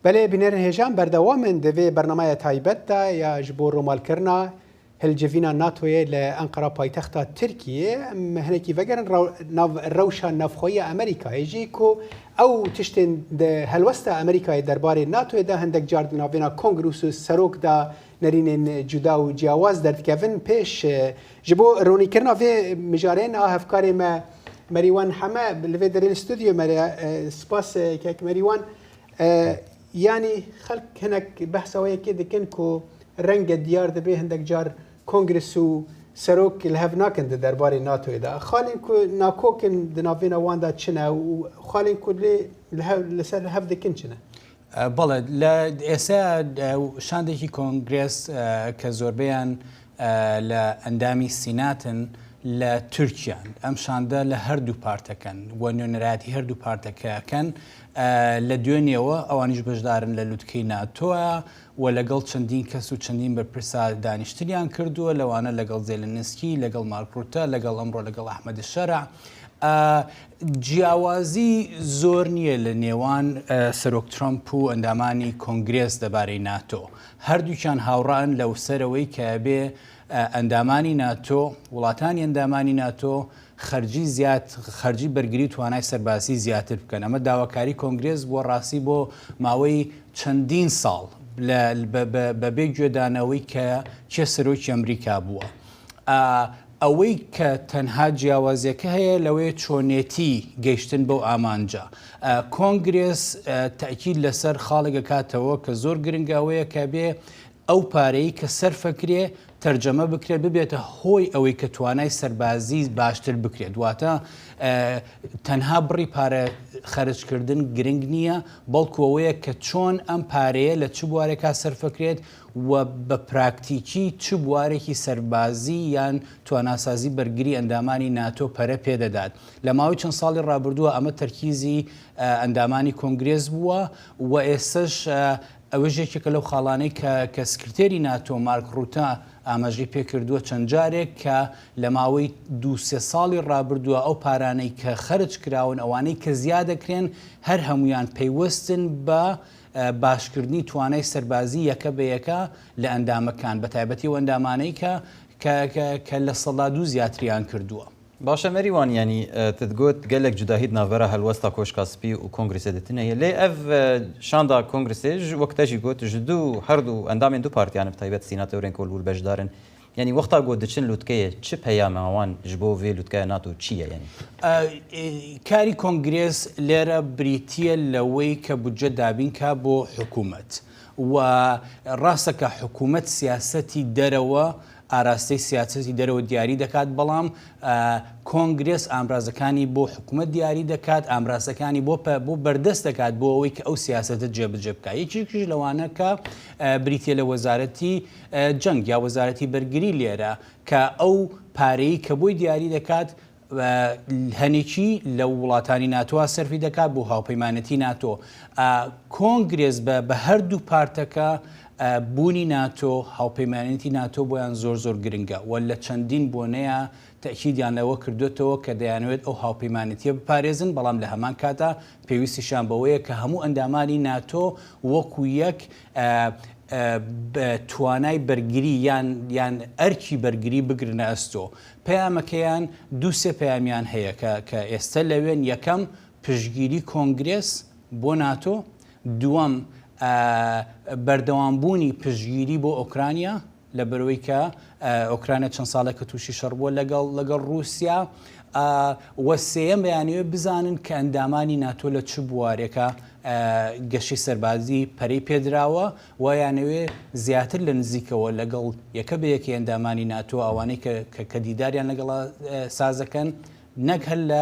Belê bînerên hêjan berdewam in di vê bernameya taybet de ya ji bo romalkirina hilcivîna NATOyê li Enqera paytexta Tirkiyê em hinekî vegerin nav rewşa navxweyî ya Amerîkayê jî ku ew tiştên di helwesta Amerîkayê derbarê NATOyê de hindek car di navbêna Kongres û serok de nerînên cuda û ciyawaz derdikevin pêş. Ji bo ronîkirina vê mijarê niha hevkarê me Merîwan Heme li vê derê li stûdyoyê me ye. Spas kek Merîwan. Yanî xelk hinek behsa wê yekê dikin ku renge diyar dibe hindek car Kongres û serok li hev nakin di derbarê NATOyê de. Xalên ku nakok in di navbêna wan de çi ne û xalên ku lê li ser hev dikin çi ne? بەڵێ لە ئێستا شاندێکی کۆنگرێس کە زۆربەیان لە ئەندامی سیناتن لە تورکیان ئەم شاندە لە هەردوو پارتەکەن و نوێنەرایەتی هەردوو پارتەکەکەن لە دوێنێوە ئەوانیش بەشدارن لە لوتکەی ناتۆە و لەگەڵ چەندین کەس و چەندین بەرپرسا دانیشتنیان کردووە لەوانە لەگەڵ زێلنسکی لەگەڵ مارک ڕوتە لەگەڵ ئەمڕۆ لەگەڵ ئەحمەد شەرع جیاوازی زۆر نییە لە نێوان سەرۆک ترەمپ و ئەندامانی کۆنگرێس دەبارەی ناتۆ. هەردووکیان هاوڕان لەوسەرەوەی کە ئەبێ ئەندامانی ناتۆ، وڵاتانی ئەندامانی ناتۆ خەرجی زیاد خەرجی بەرگری و توانای سەربازی زیاتر بکەن. ئەمە داواکاری کۆنگرێس بووە ڕاستی بۆ ماوەی چەندین ساڵ بەبێ گوێدانەوەی کە کێ سەرۆکی ئەمریکا بووە. ئەوەی کە تەنها جیاوازیەکە هەیە لەوەیە چۆنێتی گەیشتن بەو ئامانجە. کۆنگرێس تەئکید لەسەر خاڵێک ئەکاتەوە کە زۆر گرنگە ئەوەیە کە بێ ئەو پارەی کە سەرفەکرێ تەرجەمە بکرێت ببێتە هۆی ئەوەی کە توانای سەربازی باشتر بکرێت واتە تەنها بڕی پارە خەرجکردن گرنگ نییە بەڵکو ئەوەیە کە چۆن ئەم پارەیە لە چ بوارێکا سەرفەکرێت و بە پراکتیکی چ بوارێکی سەربازی یان تواناسازی بەرگری ئەندامانی ناتۆ پەرە پێدەدات. لە ماوەی چەند ساڵی ڕابردووە ئەمە تەرکیزی ئەندامانی کۆنگرێس بووە و ئێستەش ئەوەش یەکێکە لەو خاڵانەی کە کە سکرتێری ناتۆ مارک ڕوتە ئاماژەی پێکردووە چەند جارێک کە لە ماوەی دوو سێ ساڵی ڕابردووە ئەو پارانەی کە خەرج کراون ئەوانەی کە زیادەکرێن هەر هەموویان پەیوەستن بە باشکردنی توانای سەربازی یەکە بە یەکە لە ئەندامەکان، بەتایبەتی ئەو ئەندامانەی کە کە 2% زیاتریان کردووە. باشە مەریوان یانی تت گوت gelek cudahî di navbera helwesta Koşka Spî û Kongresê de tune ye. Lê ev şanda Kongresê ji wek te jî got ji du her du endamên du partiyan bi taybet sînatorên ku li wir beşdar in Yanî wexta ku diçin lûtkeyê çi peyama wan ji bo vê lûtkeya NATO çi ye yanî? کاری کۆنگرێس لێرە بریتییە لەوەی کە بودجە دابین کا بۆ حکوومەت و ڕاستە کە حکوومەت سیاسەتی دەرەوە ئاراستەی سیاسەتی دەرەوە دیاری دەکات بەڵام کۆنگرێس ئامرازەکانی بۆ حکوومەت دیاری دەکات ئامرازەکانی بۆ بۆ بەردەست دەکات بۆ ئەوەی کە ئەو سیاسەتە جێبەجێ بکات یەکێکیش لەوانە کە بریتییە لە وەزارەتی جەنگ یا وەزارەتی بەرگری لێرە کە ئەو پارەی کە بۆی دیاری دەکات هەنێکی لە وڵاتانی ناتۆ سەرفی دەکات بۆ هاوپەیمانەتی ناتۆ کۆنگرێس بە بە هەردوو پارتەکە بوونی ناتۆ هاوپەیمانەتی ناتۆ بۆیان زۆر زۆر گرنگە و لە چەندین بۆنەیە تەئکیدیان لەوە کردوێتەوە کە دەیانەوێت ئەو هاوپەیمانەتیە بپارێزن بەڵام لە هەمان کاتا پێویستیشان بەوەیە کە هەموو ئەندامانی ناتۆ وەکو یەک توانای بەرگری یان یان ئەرکی بەرگری بگرنە ئەستۆ. پەیامەکەیان دوو سێ پەیامیان هەیە کە کە ئێستە لەوێن، یەکەم پشتگیری کۆنگرێس بۆ ناتۆ، دووەم بەردەوامبوونی پشتگیری بۆ ئۆکرانیا، لەبەرئەوەی کە ئۆکرانیا چەند ساڵێکە تووشی شەڕ بووە لەگەڵ لەگەڵ ڕووسیا و سێیەم دەیانەوێت بزانن کە ئەندامانی ناتۆ لە چ بوارێکە گەشەی سەربازی پەرەی پێدراوە و یانەوێ زیاتر لە نزیکەوە لەگەڵ یەکە بە یەکەی ئەندامانی ناتۆ ئەوانەی کە کە دیداریان لەگەڵ سازەکەن نەک هەر لە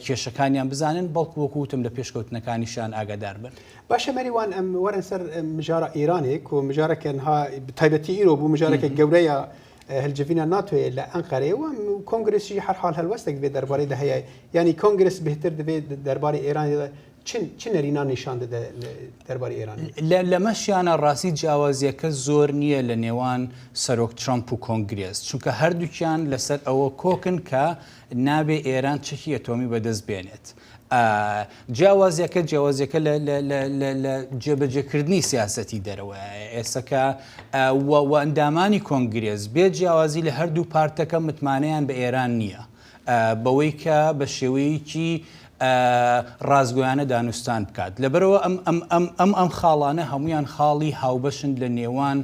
کێشەکانیان بزانن بەڵکو وەکو وتم لە پێشکەوتنەکانیشیان ئاگادار بن. باشە مەریوان ئەم وەرن سەر مژارە ئێرانێ کو مژارەکە نها تایبەتی ئیرۆ بوو مژارەکە گەورەیە هەلجڤینا ناتۆیە لە ئەنقەرەیە و کۆنگرسیش هەر حال هەلوەستێک دەبێت دەربارەی دە هەیە یانی کۆنگرس بهتر دەبێت دەربارەی ئێران چ نەرینان نیشان دەدە دەربارەی ئێران؟ لەمەشیانە ڕاستی جیاوازیەکە زۆر نییە لە نێوان سەرۆک ترەمپ و کۆنگرێس چونکە هەردووکیان لەسەر ئەوە کۆکن کە نابێ ئێران چەکی ئەتۆمی بەدەست بێنێت. جیاوازیەکە جیاوازیەکە لە جێبەجێکردنی سیاسەتی دەرەوەیە ئێستا کە و ئەندامانی کۆنگرێس بێ جیاوازی لە هەردوو پارتەکە متمانەیان بە ئێران نییە بەوەی کە بە شێوەیەکی ڕاستگۆیانە دانوستان بکات لەبەرەوە ئەم ئەم ئەم ئەم ئەم خاڵانە هەمویان خاڵی هاوبەشن لە نێوان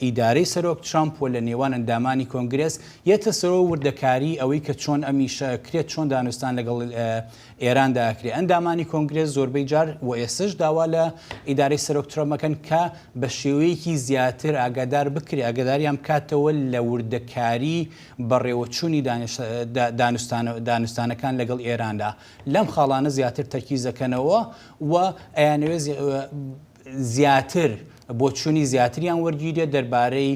ئیدارەی سەرۆک ترامپ و لە نێوان ئەندامانی کۆنگرێس یەتە سەرەوە وردەکاری ئەوەی کە چۆن ئەم ئیشە ئەکرێت چۆن دانوستان لەگەڵ ئێراندا ئەکرێت ئەندامانی کۆنگرێس زۆربەی جار و ئێستەش داوا لە ئیدارەی سەرۆک ترەمپ ئەکەن کە بە شێوەیەکی زیاتر ئاگادار بکرێ ئاگاداریان بکاتەوە لە وردەکاری بەڕێوەچوونی دانوستانەکان لەگەڵ ئێراندا لەم خاڵانە زیاتر تەرکیز دەکەنەوە و ئەیانەوێت زیاتر بۆچوونی زیاتریان وەرگیرێت دەربارەی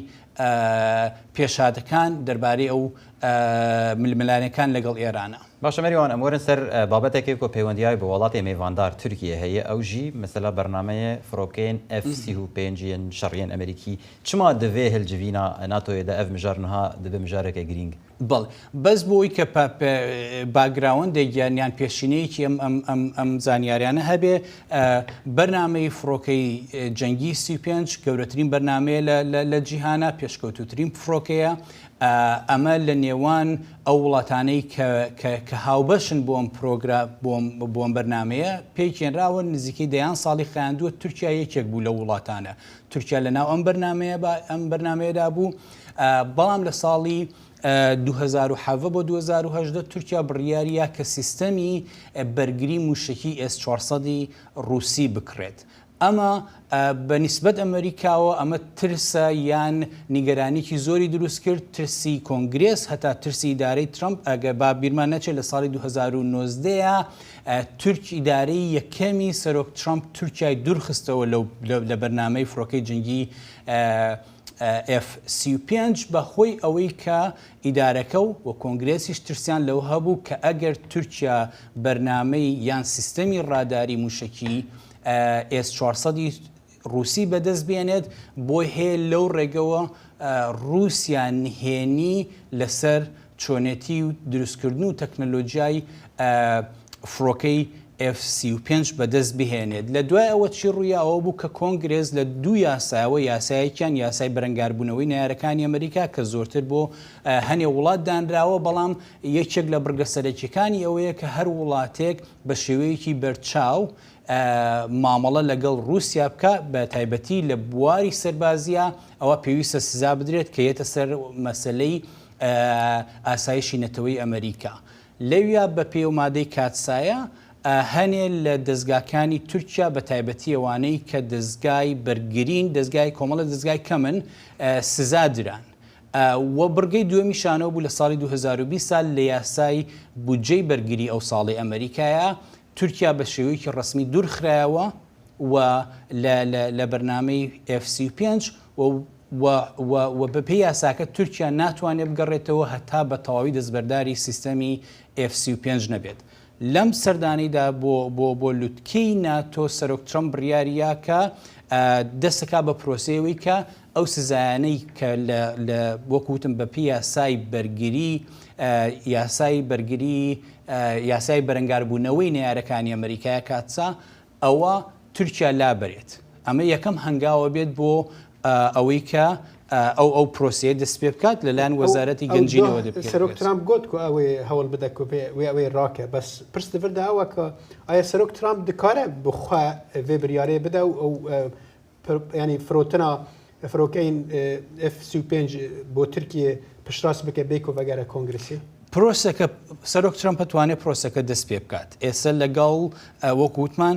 پێشهاتەکان دەربارەی ئەو ململانێکان لەگەڵ ئێرانە. باشە مەریوان ئەم وەرن سەر بابەتێکێ کۆ پەیوەندیای بە وەڵاتێ مێڤاندار تورکیە هەیە ئەو ژی مەسەلا بەرنامەیێ فرۆکەیێن ئێف 35 یێن شەڕیێن ئەمریکی چما دڤێ هلجڤینا ناتۆیێ دە ئەڤ مژار نها دبێ مژارێکێ گرینگ؟ بەڵێ بەس بۆ ئەوەی کە باکگراوەندێک یان یان پێشینەیەکی ئەم ئەم ئەم ئەم زانیاریانە هەبێ بەرنامەی فڕۆکەی جەنگی 35 گەورەترین بەرنامەیە لە لە لە جیهانە پێشکەوتوترین فڕۆکەیە ئەمە لە نێوان ئەو وڵاتانەی کە کە کە هاوبەشن بۆ ئەم پرۆگرا بۆ بۆ ئەم بەرنامەیە پێکێنراوە نزیکەی دەیان ساڵی خایاندووە تورکیا یەکێک بوو لەو وڵاتانە تورکیا لە ناو ئەم بەرنامەیە با ئەم بەرنامەیەدا بوو بەڵام لە ساڵی 2017 بۆ 2018 تورکیا بڕیاریا کە سیستەمی بەرگری موشکی ئێس 400 ڕووسی بکڕێت. ئەمە بە نیسبەت ئەمریکاوە ئەمە ترسە یان نیگەرانیکی زۆری دروست کرد، ترسی کۆنگرێس هەتا ترسی ئیدارەی ترەمپ، ئەگەر با بیرمان نەچێت لە ساڵی 2019 تورک ئیدارەی یەکەمی سەرۆک ترەمپ تورکیای دوورخستەوە لە بەرنامەی فڕۆکەی جەنگی ئێف 35 بە هۆی ئەوەی کە ئیدارەکە و و کۆنگرێسیش ترسیان لەوە هەبوو کە ئەگەر تورکیا بەرنامەی یان سیستەمی ڕاداری مووشەکی ئێس 400 ی ڕووسی بەدەست بێنێت بۆی هەیە لەو ڕێگەوە ڕووسیا نهێنی لەسەر چۆنێتی و دروستکردن و تەکنەلۆجیای فڕۆکەی ئێف 35 بەدەست بهێنێت. لە دوای ئەوە چی ڕوویا ئەوە بوو کە کۆنگرێس لە دوو یاسایەوە یاسایەکیان یاسای بەرەنگاربوونەوەی نەیارەکانی ئەمریکا کە زۆرتر بۆ هەنێ وڵات دانراوە بەڵام یەکێک لە بڕگە سەرەکیەکانی ئەوەیە کە هەر وڵاتێک بە شێوەیەکی بەرچاو مامەڵە لەگەڵ ڕووسیا بکا بە تایبەتی لە بواری سەربازییا ئەوە پێویستە سزا بدرێت کە یەتە سەر مەسەلەی ئاسایشی نەتەوەی ئەمریکا. لەویا بە پێی ئەو مادەی کاتسایە هەنێ لە دەزگاکانی تورکیا بە تایبەتی ئەوانەی کە دەزگای بەرگرین دەزگای کۆمەڵە دەزگای کەمن سزا دران. و بڕگەی دووەمیشانەوە بوو لە ساڵی 2020 سال لە یاسای بودجەی بەرگری ئەو ساڵی ئەمریکایە تورکیا بە شێوەیەکی ڕەسمی دوورخرایەوە و لە لە لە بەرنامەی ئێف 35 و و و و بەپێی یاساکە تورکیا ناتوانێت بگەڕێتەوە هەتا بە تەواوی دەستبەرداری سیستەمی ئێف 35 نەبێت. لەم سەردانەیدا بۆ بۆ بۆ لوتکەی ناتۆ سەرۆک ترەمپ بڕیاریا کە دەستەکا بە پرۆسەیەوەی کە ئەو سزایانەی کە لە لە وەکو وتم بەپێی یاسای بەرگری یاسای بەرگری یاسای بەرەنگاربوونەوەی نەیارەکانی ئەمریکایە کاتسا ئەوە تورکیا لابەرێت ئەمە یەکەم هەنگاوە بێت بۆ ئەوەی کە ئەو ئەو پرۆسەیە دەست پێ بکات لەلایەن وەزارەتی گەنجینەوە دەبێت. سەرۆک ترامپ گوت کو ئەوێ هەوڵ بدە کو پێ وێ ئەوێ ڕاکە بەس پرس دڤردا ئەوە کە ئایا سەرۆک ترامپ دکارە بخوا vê biryarê bide û ew yanî firotina firokeyên F-35 bo Tirkiyê piştrast bike bê ku vegere Kongresê? پرۆسەکە سەرۆک ترەمپ توانێت پرۆسەکە دەست پێ بکات ئێستا لەگەڵ وەکو وتمان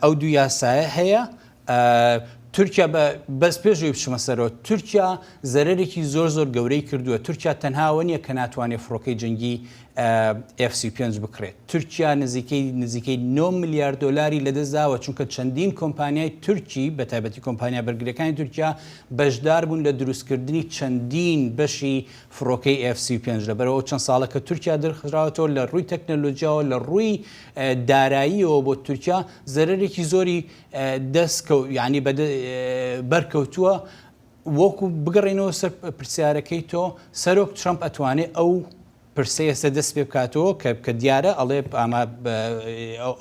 ئەو دوو یاسایە هەیە تورکیا بە بەس پێش ئەوەی بچمە سەرەوە تورکیا زەرەرێکی زۆر زۆر گەورەی کردووە تورکیا تەنها ئەوە نییە کە ناتوانێت فڕۆکەی جەنگی F-35 بکڕێت تورکیا نزیکەی نزیکەی 9 ملیار دۆلاری لەدەستداوە چونکە چەندین کۆمپانیای تورکی بە تایبەتی کۆمپانیا بەرگریەکانی تورکیا بەشدار بوون لە دروستکردنی چەندین بەشی فڕۆکەی F-35 لەبەرئەوە چەند ساڵە کە تورکیا دەرخراوەتەوە لە ڕووی تەکنەلۆجیاوە لە ڕووی داراییەوە بۆ تورکیا زەرەرێکی زۆری دەست یعنی بەرکەوتووە وەکو بگەڕێنەوە سەر پرسیارەکەی تۆ سەرۆک ترەمپ ئەتوانێ ئەو. پرسە ئێستا دەست پێ بکاتەوە کە کە دیارە ئەڵێ ئەمە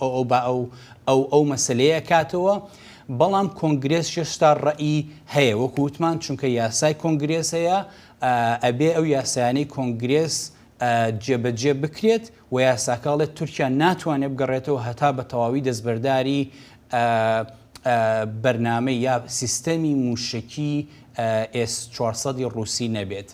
ئەو با ئەو ئەو ئەو مەسلەیە کاتەوە بەڵام کۆنگرێس هێشتا ڕەئی هەیە وەکو وتمان چونکە یاسای کۆنگرێس هەیە ئەبێ ئەو یاسایانەی کۆنگرێس جێبەجێ بکرێت و یاساکە ئەڵێت تورکیا ناتوانێت بگەڕێتەوە هەتا بە تەواوی دەستبەرداری بەرنامەی یا سیستەمی موشەکی ئێس 400 ڕووسی نەبێت.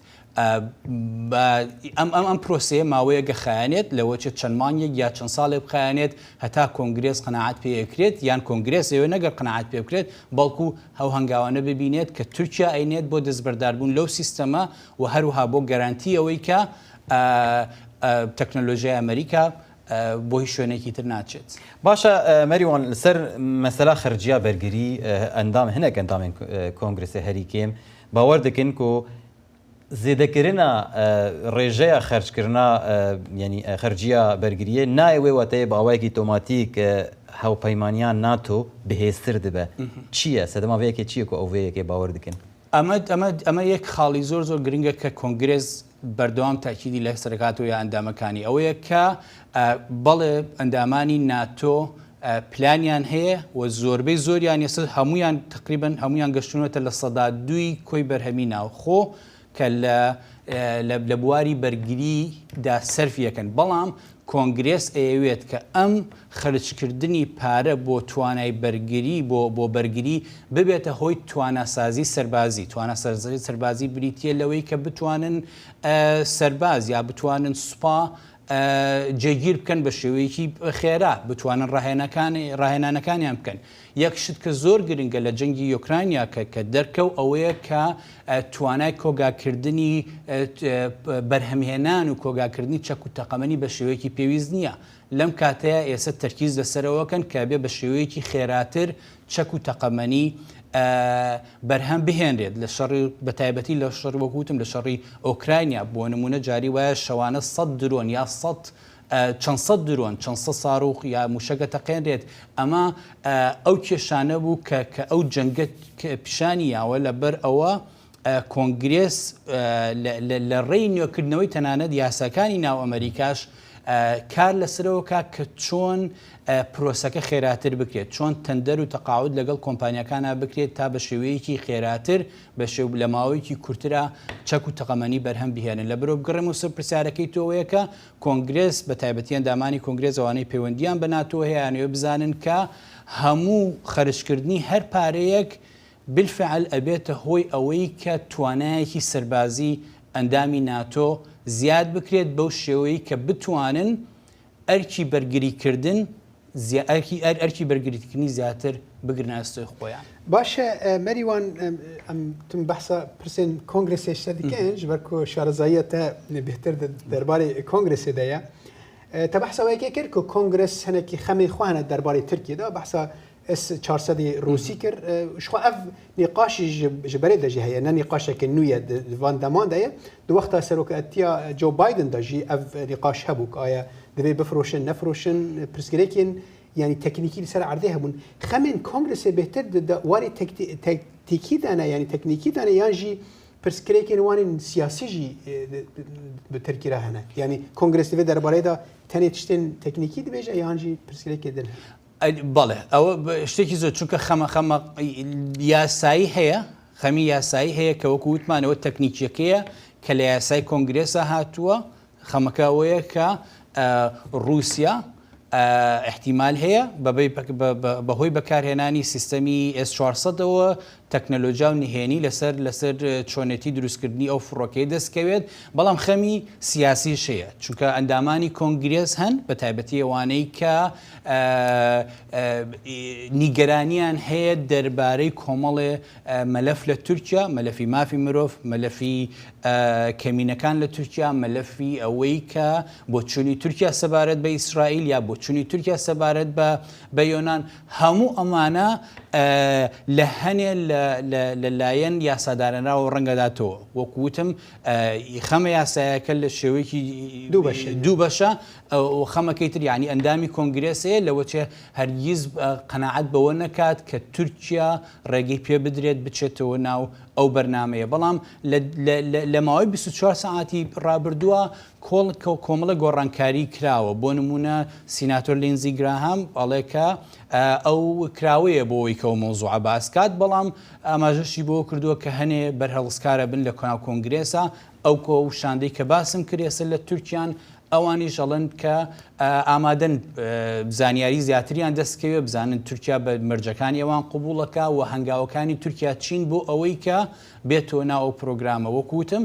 ئەم ئەم ئەم پرۆسەیە ماوەیەک ئەخایەنێت، لەوەچێت چەند مانگێک یا چەند ساڵێک بخایەنێت هەتا کۆنگرێس قەناعەت پێ ئەکرێت، یان کۆنگرێس ئەوێ نەگەر قەناعەت پێ بکرێت، بەڵکو ئەو هەنگاوانە ببینێت کە تورکیا ئەینێت بۆ دەستبەرداربوون لەو سیستەمە و هەروەها بۆ گەرانتی ئەوەی کە تەکنەلۆژیای ئەمریکا بۆ هیچ شوێنێکی تر ناچێت. باشە مەریوان لەسەر مەسەلا خەرجیا بەرگری ئەندام هەنێک ئەندامێن کۆنگرسێ هەری کێم باوەر دکن کو زێدەکردنا ڕێژەیا خەرجکردنا یعنی خەرجیا بەرگریە نایە وێ واتەیە بە ئاوایەکی تۆماتیک هاوپەیمانیا ناتۆ بەهێزتر دبە چییە سەدەما vê یەکێ چییە کو ئەو vê یەکێ باوەر دکن؟ ئەمە ئەمە ئەمە یەک خاڵی زۆر زۆر گرنگە کە کۆنگرێس بەردەوام تاکیدی لەسەر دەکاتەوە یا ئەندامەکانی ئەوەیە کە بەڵێ ئەندامانی ناتۆ پلانیان هەیە و زۆربەی زۆریان ئێستا هەمویان تقریبن هەمویان گەشتونەتە 2% کۆی بەرهەمی ناوخۆ کە لە لە بواری بەرگری دا سەرفی ئەکەن بەڵام کۆنگرێس ئەیەوێت کە ئەم خەرجکردنی پارە بۆ توانای بەرگری بۆ بۆ بەرگری ببێتە هۆی تواناسازی سەربازی تواناسازی سەربازی بریتیە لەوەی کە بتوانن سەرباز یا بتوانن سوپا جێگیر بکەن بە شێوەیەکی خێرا بتوانن ڕاهێنەکانی ڕاهێنانەکانیان بکەن یەک شت کە زۆر گرنگە لە جەنگی یۆکرانیا کە کە دەرکەو ئەوەیە کە توانای کۆگاکردنی بەرهەمهێنان و کۆگاکردنی چەک و تەقەمەنی بە شێوەیەکی پێویست نییە. لەم کاتەیا ئێسە تەرکیز لەسەرەوەکەن کە بێ بە شێوەیەکی خێراتر چەک و تەقەمەنی بەرهەم بهێنرێت لە شەڕی بە تایبەتی لە شەڕ وەک وتم لە شەڕی ئۆکرانیا بۆ نمونە جاری وایە شەوانە 100 درۆن یا 100 چەند سەد درۆن، چەند سەد ساروخ یا موشەک ئەتەقێنرێت، ئەمە ئەو کێشانە بوو کە کە ئەو جەنگە پیشانی یاوە، لەبەر ئەوە کۆنگرێس لە ڕێی نوێکردنەوەی تەنانەت یاساکانی ناو ئەمریکاش کار لەسەرەوە کا کە چۆن پرۆسەکە خێراتر بکرێت، چۆن تەندەر و تەقاعود لەگەڵ کۆمپانیاکانا بکرێت تا بە شێوەیەکی خێراتر بە شێو لە ماوەیەکی کورترا چەک و تەقەمەنی بەرهەم بهێنن. لەبەرەوە بگەڕێمەوە سەر پرسیارەکەی تۆ ئەوەیە کە کۆنگرێس، بە تایبەتی ئەندامانی کۆنگرێس ئەوانەی پەیوەندییان بە ناتۆ هەیە ئەیانەوێت بزانن کە هەموو خەرجکردنی هەر پارەیەک بالفعل ئەبێتە هۆی ئەوەی کە توانایەکی سەربازی ئەندامی ناتۆ زیاد بکرێت بەو شێوەیەی کە بتوانن ئەرکی بەرگریکردن ئەرکی ئەرکی بەرگریکردنی زیاتر بگرنە ئەستۆی خۆیان. باشە مەریوان ئەم تم بەحسا پرسێن کۆنگرسێ شتە دکەن ji ber ku şarezayiya te bêhtir di derbarê kongresê de ye. Te behsa wê yekê kir ku kongres hinekî xemên xwe hene derbarê Tirkiyê de behsa S 400 Rûsî kir. Ji xwe ev nîqaş ji berê de jî heye ne nîqaşeke nû ye di van deman de ye. Di wexta serokatiya Joe Biden de jî ev nîqaş hebû ku aya divê bifiroşin nefiroşin pirsgirêkên Yanî teknîkî li ser erdê hebûn. Xemên kongresê bêhtir di warê tektîkî de ne yanî teknîkî de ne yan jî pirsgirêkên wan ên siyasî jî bi Tirkî re hene. Yanî kongres di vê derbareyê de tenê tiştên teknîkî dibêje yan jî pirsgirêkê din hene. Belê ew ştêkî zor çunke xema xema yasayî heye xemî yasayî heye کە وەکو وتمان ئەوە تەکنیکیەکەیە کە لە یاسای کۆنگرێسا هاتووە خەمەکە ئەوەیە کە ڕووسیا ئیحتیمال هەیە بەهۆی بەکارهێنانی سیستەمی ئێس 400ەوە تەکنەلۆجیا و نهێنی لەسەر لەسەر چۆنێتی دروستکردنی ئەو فڕۆکەیە دەستکەوێت، بەڵام خەمی سیاسیش هەیە، چونکە ئەندامانی کۆنگرێس هەن بە تایبەتی ئەوانەی کە نیگەرانیان هەیە دەربارەی کۆمەڵێ مەلەف لە تورکیا، مەلەفی مافی مرۆڤ، مەلەفی کەمینەکان لە تورکیا، مەلەفی ئەوەی کە بۆچوونی تورکیا سەبارەت بە ئیسرائیل یا بۆچوونی تورکیا سەبارەت بە بە یۆنان، هەموو ئەمانە لە هەنێ لە لایەن یاسادانەراوە ڕەنگەداتەوە. وەکو وتم خەمە یاسایەکە لە شێوەیەکی دوو بەشە و خەمەکەی تر یانی ئەندامی کۆنگرێس هەیە لەوەچێ هەرگیز قەناعەت بەوە نەکات کە تورکیا ڕێگەی پێ بدرێت بچێتەوە ناو. ئەو بەرنامەیە، بەڵام لە ماوەی 24 سەعاتی ڕابردووە کۆڵ کۆمەڵە گۆڕانکاری کراوە، بۆ نموونە سیناتۆر لینزی گراهام ئەڵێ کە ئەو کراوەیە بۆ ئەوەی کە ئەو مەوزوعە باس کات، بەڵام ئاماژەشی بەوە کردووە کە هەنێ بەرهەڵستکارە بن لە ناو کۆنگرێسا، ئەو کۆ و شاندەی کە باسم کرد ئێستا لە تورکیان ئەوانیش ئەڵێن کە ئامادەن زانیاری زیاتریان دەست کەوێ بزانن تورکیا بە مەرجەکانی ئەوان قبوڵەکە و هەنگاوەکانی تورکیا چین بۆ ئەوەی کە بێتەوە ناو ئەو پرۆگرامە وەکو وتم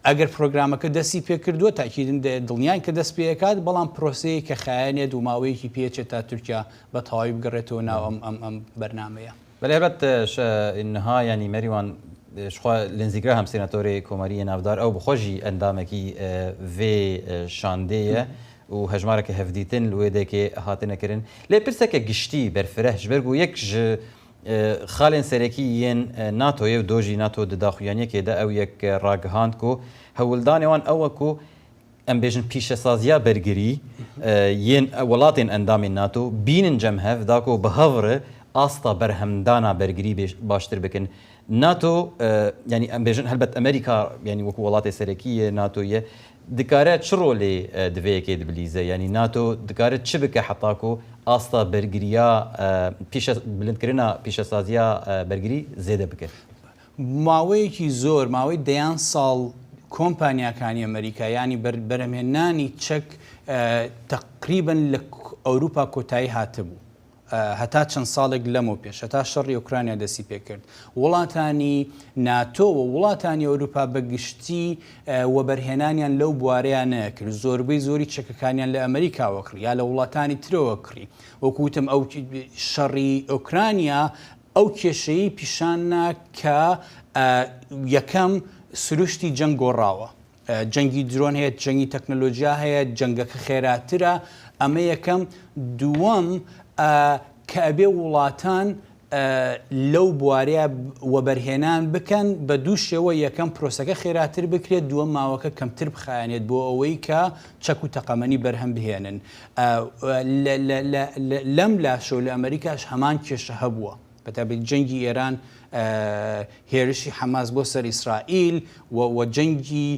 ئەگەر پرۆگرامەکە دەستی پێکردووە تاکیدن دڵنیان کە دەست پێکات بەڵام پرۆسەیە کە خایەنێت و ماوەیەکی پێچێت تا تورکیا بە تەواوی بگەڕێتەوە ناو ئەم ئەم ئەم بەرنامەیە. بەلێ هەلبەت نها یانی مەریوان شخوا لینزی گراهام سێناتۆرێ کۆماریە ناودار ئەو بخۆ ژی ئەندامەکی ڤێ شاندێیە و هەژمارەکە هەڤدیتن li wê dekê hatine kirin. Lê pirseke giştî berfireh ji ber ku yek ji xalên serekî yên NATOyê û do jî NATO di daxuyaniyekê de ew yek ragihand ku hewldanê wan ew e ku em bêjin pîşesaziya bergirî yên welatên endamên NATO bînin cem hev da ku bi hev re asta berhemdana bergirî baştir bikin. NATO yanî em bêjin helbet Amerîka yanî wekû welatê serekî yê NATO ye dikare çi rolê di vê yekê dibilîze? Yanî NATO dikare çi bike heta ku asta bergiriya pîşe bilindkirina pîşesaziya bergirî zêde bike? ماوەیەکی زۆر، ماوەی دەیان ساڵ کۆمپانیاکانی ئەمریکا یانی بەرهەمهێنانی چەک تەقریبەن لە ئەوروپا کۆتایی هاتبوو. هەتا چەند ساڵێک لەمەو پێش هەتا شەڕی ئۆکرانیا دەستی پێکرد وڵاتانی ناتۆ و وڵاتانی ئەوروپا بە گشتی وەبەرهێنانیان لەو بوارەیان نەکرد زۆربەی زۆری چەکەکانیان لە ئەمریکاوە کڕی یا لە وڵاتانی ترەوە کڕی وەکو وتم ئەو شەڕی ئۆکرانیا ئەو کێشەیەی پیشان نا کە یەکەم سروشتی جەنگ گۆڕاوە. جەنگی درۆن هەیە، جەنگی تەکنەلۆجیا هەیە، جەنگەکە خێراترە، ئەمە یەکەم. دووەم کە ئەبێ وڵاتان لەو بوارەیە وەبەرهێنان بکەن بە دوو شێوە، یەکەم پرۆسەکە خێراتر بکرێت، دووەم ماوەکە کەمتر بخایەنێت بۆ ئەوەی کە چەک و تەقەمەنی بەرهەم بهێنن. لەم لاشەوە لە ئەمریکاش هەمان کێشە هەبووە بەتایبەتی جەنگی ئێران هێرشی حەماس بۆ سەر ئیسرائیل و جەنگی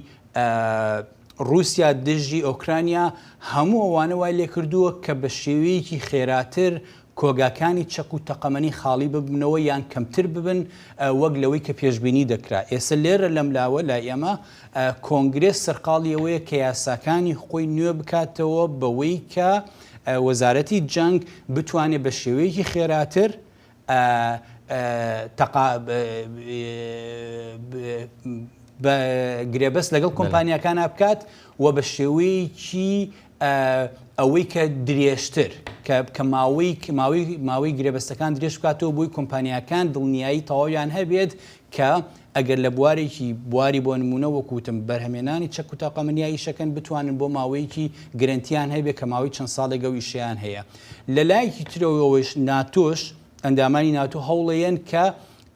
رووسیا دژی ئۆکرانیا هەموو ئەوانە وای لێکردووە کە بە شێوەیەکی خێراتر کۆگاکانی چەک و تەقەمەنی خاڵی ببنەوە یان کەمتر ببن وەک لەوەی کە پێشبینی دەکرا. ئێستا لێرە لەم لاوە لای ئێمە کۆنگرێس سەرقاڵی ئەوەیە کە یاساکانی خۆی نوێ بکاتەوە بەوەی کە وەزارەتی جەنگ بتوانێت بە شێوەیەکی خێراتر گرێبەست لەگەڵ کۆمپانیاکانا بکات و بە شێوەیەکی ئەوەی کە درێژتر کە ماوەی ماوەی ماوەی گرێبەستەکان درێژ بکاتەوە بۆی کۆمپانیاکان دڵنیایی تەواویان هەبێت کە ئەگەر لە بوارێکی بواری بۆ نمونە وەکو وتم بەرهەمێنانی چەک و تاقەمەنیا ئیشەکەن بتوانن بۆ ماوەیەکی گرەنتیان هەبێت کە ماوەی چەند ساڵێک ئەو ئیشەیان هەیە لە لایەکی ترەوەش ناتۆش ئەندامانی ناتۆ هەوڵەیەن کە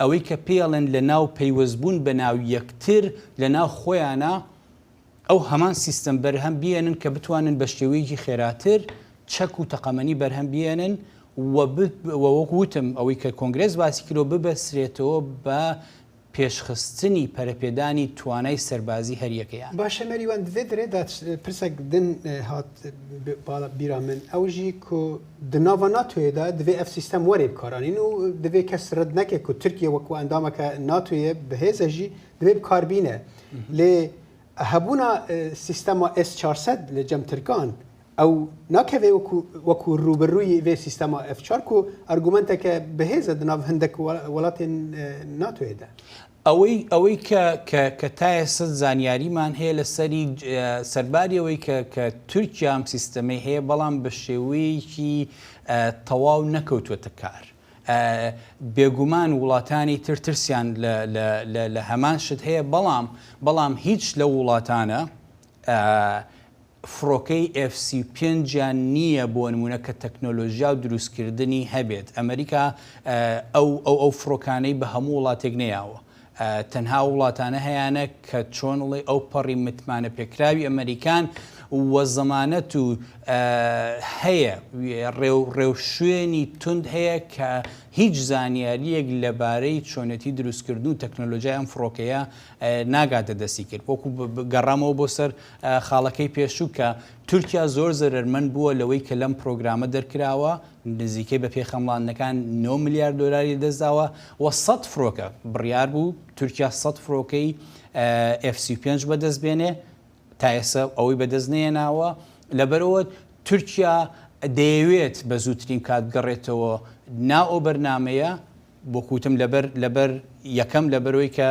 ئەوەی کە پێڵێن لە ناو پەیوەستبوون بە ناو یەکتر لە ناو خۆیانە ئەو هەمان سیستەم بەرهەم بیێنن کە بتوانن بە شێوەیەکی خێراتر چەک و تەقەمەنی بەرهەم بیێنن و وەکو وتم ئەوەی کە کۆنگرێس باسی کردوە ببەسرێتەوە بە پێشخستنی پەرەپێدانی توانای سەربازی هەریەکەیان. باشە مەریوان di vê derê de pirsek din hat bîra min ew jî ku di nava NATOyê de divê ev sîstem were bikaranîn û divê kes red neke ku Tirkiye wekû endameke NATOyê bihêz e jî divê bikar bîne. Lê hebûna sîstema S 400 li cem Tirkan ew nakeve wekû wekû rûbirûyî vê sîstema F çar ku argumenteke bihêz e di nav hindek welatên NATOyê de. ئەوەی ئەوەی کە کە کە تا ئێستا زانیاریمان هەیە لەسەری سەرباری ئەوەی کە کە تورکیا ئەم سیستەمەی هەیە بەڵام بە شێوەیەکی تەواو نەکەوتووەتە کار. بێگومان وڵاتانی تر ترسیان لە هەمان شت هەیە بەڵام بەڵام هیچ لەو وڵاتانە فڕۆکەی ئێف 35یان نییە بۆ نمونە کە تەکنۆلۆژیا و دروستکردنی هەبێت ئەمریکا ئەو ئەو ئەو فڕۆکانەی بە هەموو وڵاتێک نەیاوە. تەنها ئەو وڵاتانە هەیانە کە چۆن ڵێ ئەو پەڕی متمانە پێکراوی ئەمەریکان و زەمانەت و هەیە ڕێوشوێنی توند هەیە کە هیچ زانیارییەک لەبارەی چۆنێتی دروستکردن و تەکنەلۆژیای ئەم فڕۆکەیە ناگاتە دەستی کرد. وەکو گەڕامەوە بۆ سەر خاڵەکەی پێشوو کە تورکیا زۆر زەرەرمەند بووە لەوەی کە لەم پرۆگرامە دەرکراوە، نزیکەی بە پێی خەمڵاندنەکان 9 ملیار دۆلاری لەدەستداوە و 100 فڕۆکە بڕیار بوو تورکیا 100 فڕۆکەی F-35 بەدەست بێنێ تا ئێستا ئەوەی بەدەست نەیەناوە، لەبەرئەوە تورکیا دەیەوێت بە زووترین کات بگەڕێتەوە ناو ئەو بەرنامەیە، وەکو وتم لەبەر لەبەر یەکەم لەبەرئەوەی کە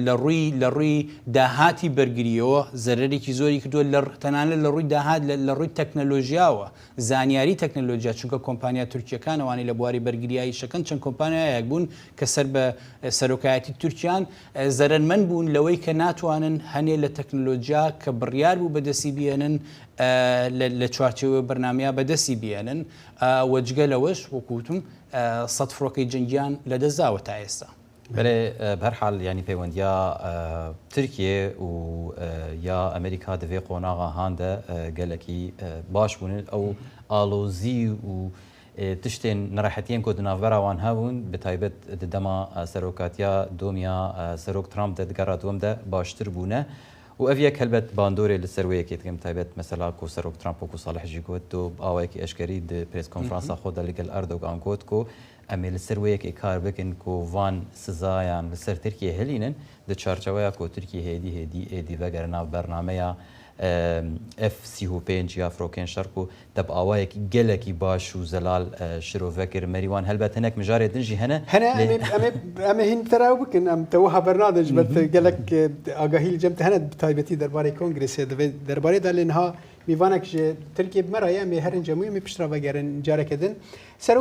لە ڕووی لە ڕووی داهاتی بەرگرییەوە زەرەرێکی زۆری کردووە لە تەنانەت لە ڕووی داهات لە ڕووی تەکنەلۆژیاوە زانیاری تەکنەلۆژیا چونکە کۆمپانیا تورکییەکان ئەوانەی لە بواری بەرگرییا ئیشەکەن چەند کۆمپانیایەک بوون کە سەر بە سەرۆکایەتی تورکیان زەرەرمەند بوون لەوەی کە ناتوانن هەنێ لە تەکنەلۆجیا کە بڕیار بوو بەدەستی بێنن لە چوارچێوەی بەرنامەیە بەدەستی بێنن و جگە لەوەش وەکو وتم سەد فڕۆکەی جەنگیان لەدەستداوە تا ئێستا. بەلێ بەهەرحال یانی پەیوەندیا ترکیێ و یا ئەمریکا دڤێ قۆناغا هان دە گەلەکی باش بوون ئەو ئاڵۆزی و تشتێن نەرەحەتیێن کو di navbera wan hebûn bi taybet di dema serokatiya domiya Serok Trump de di gera duwem de baştir bûne û ev yek helbet bandorê li ser wê yekê dike bi taybet mesela ku Serok Trump wekû Salih jî got do bi awayekî eşkerî di prêskonferansa xwe de li gel Erdogan got ku em ê li ser wê yekê kar bikin ku van sizayan li ser Tirkiyê hilînin di çarçeweya ku Tirkiye hêdî hêdî êdî vegere nav bernameya F-35 ya firokên şer ku Te bi awayekî gelekî baş û zelal şirove kir. Merîwan helbet hinek mijarê din jî hene. Hene em ê em ê em ê hîn te re ew bikin. Em te wiha bernadin ji ber te gelek agahî li cem te hene bi taybetî derbarê kongresê di vê derbarê de lê niha mîvanek ji Tirkiyê bi me re ye em ê herin cem wî em ê piştre vegerin careke din.